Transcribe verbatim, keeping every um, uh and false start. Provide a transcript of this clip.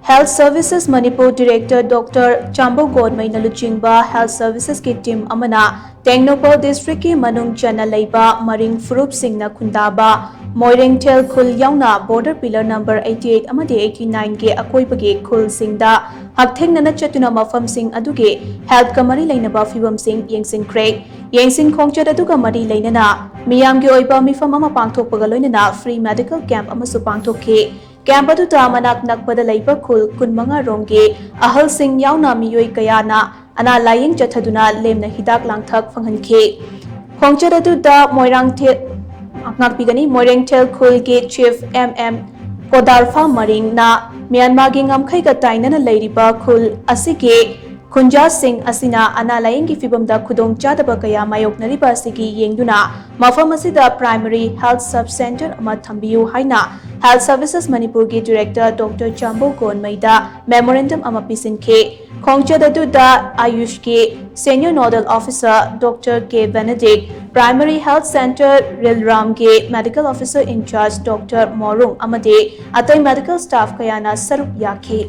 Health Services Manipur Director Doctor Chambo Godmei ꯅ ꯂꯨꯆꯤꯡꯕ Health Services ꯀꯤ team ꯑꯃꯅ ꯇꯦꯡꯅꯧꯄꯜ district ꯀꯤ ꯃꯅꯨꯡ ꯆꯟꯅ ꯂꯩꯕ ꯃꯔꯤꯡ ꯐꯨꯔꯨꯞꯁꯤꯡꯅ ꯈꯨꯟꯗꯥꯕ ꯃꯣꯏꯔꯦꯡꯊꯦꯜ ꯈꯨꯜ ꯌꯥꯎꯅ border pillar number eighty eight ꯑꯃꯗꯤ eighty nine ꯒꯤ ꯑꯀꯣꯏꯕꯒꯤ ꯈꯨꯜꯁꯤꯡꯗ ꯍꯛꯊꯦꯡꯅꯅ ꯆꯠꯇꯨꯅ ꯃꯐꯝꯁꯤꯡ ꯑꯗꯨꯒꯤ health ꯀ ꯃꯔꯤ ꯂꯩꯅꯕ ꯐꯤꯕꯝꯁꯤꯡ ꯌꯦꯡꯁꯤꯟꯈ꯭ꯔꯦ꯫ ꯌꯦꯡꯁꯤꯟ ꯈꯣꯡꯆꯠ ꯑꯗꯨꯒ ꯃꯔꯤ ꯂꯩꯅꯅ ꯃꯤꯌꯥꯝꯒꯤ ꯑꯣꯏꯕ ꯃꯤꯐꯝ ꯑꯃ ꯄꯥꯡꯊꯣꯛꯄꯒ ꯂꯣꯏꯅꯅ free medical camp ꯑꯃꯁꯨ ꯄꯥꯡꯊꯣꯛꯈꯤ꯫ Camp ꯑꯗꯨꯗ ꯃꯅꯥꯛ ꯅꯛꯄꯗ ꯂꯩꯕ ꯈꯨꯜ ꯀꯨꯟꯃꯉꯥ ꯔꯣꯝꯒꯤ ꯑꯍꯜꯁꯤꯡ ꯌꯥꯎꯅ ꯃꯤꯑꯣꯏ ꯀꯌꯥꯅ ꯑꯅꯥ ꯂꯥꯌꯦꯡ ꯆꯠꯊꯗꯨꯅ ꯂꯦꯝꯅ ꯍꯤꯗꯥꯛ ꯂꯥꯡꯊꯛ ꯐꯪꯍꯟꯈꯤ꯫ ꯈꯣꯡꯆꯠ ꯑꯗꯨꯗ ꯃꯣꯏꯔꯥꯡꯊꯦ-, ꯉꯥꯛꯄꯤꯒꯅꯤ, ꯃꯣꯏꯔꯦꯡꯊꯦꯜ ꯈꯨꯜꯒꯤ Chief M M ꯀꯣꯗꯥꯔꯐꯥ ꯃꯔꯤꯡꯅ ꯃ꯭ꯌꯥꯟꯃꯥꯔꯒꯤ ꯉꯝꯈꯩꯒ ꯇꯥꯏꯅꯅ ꯂꯩꯔꯤꯕ ꯈꯨꯜ ꯑꯁꯤꯒꯤ ꯈꯨꯟꯖꯥꯁꯤꯡ ꯑꯁꯤꯅ ꯑꯅꯥ ꯂꯥꯌꯦꯡꯒꯤ ꯐꯤꯕꯝꯗ ꯈꯨꯗꯣꯡꯆꯥꯗꯕ ꯀꯌꯥ ꯃꯥꯌꯣꯛꯅꯔꯤꯕ ꯑꯁꯤꯒꯤ ꯌꯦꯡꯗꯨꯅ ꯃꯐꯝ ꯑꯁꯤꯗ primary health sub center ꯑꯃ ꯊꯝꯕꯤꯌꯨ ꯍꯥꯏꯅ Health Services ꯃꯅꯤꯄꯨꯔꯒꯤ Director Doctor ꯆꯥꯝꯕꯧ ꯒꯣꯟꯃꯩꯗ memorandum ꯑꯃ ꯄꯤꯁꯤꯟꯈꯤ꯫ ꯈꯣꯡꯆꯠ ꯑꯗꯨꯗ ꯑꯌꯨꯁꯀꯤ Senior Nodal Officer Doctor K Benedict, Primary Health Center ꯔꯤꯜꯔꯥꯝꯒꯤ Medical Officer in Charge Doctor ꯃꯣꯔꯨꯡ ꯑꯃꯗꯤ ꯑꯇꯩ medical staff ꯀꯌꯥꯅ ꯁꯔꯨꯛ ꯌꯥꯈꯤ꯫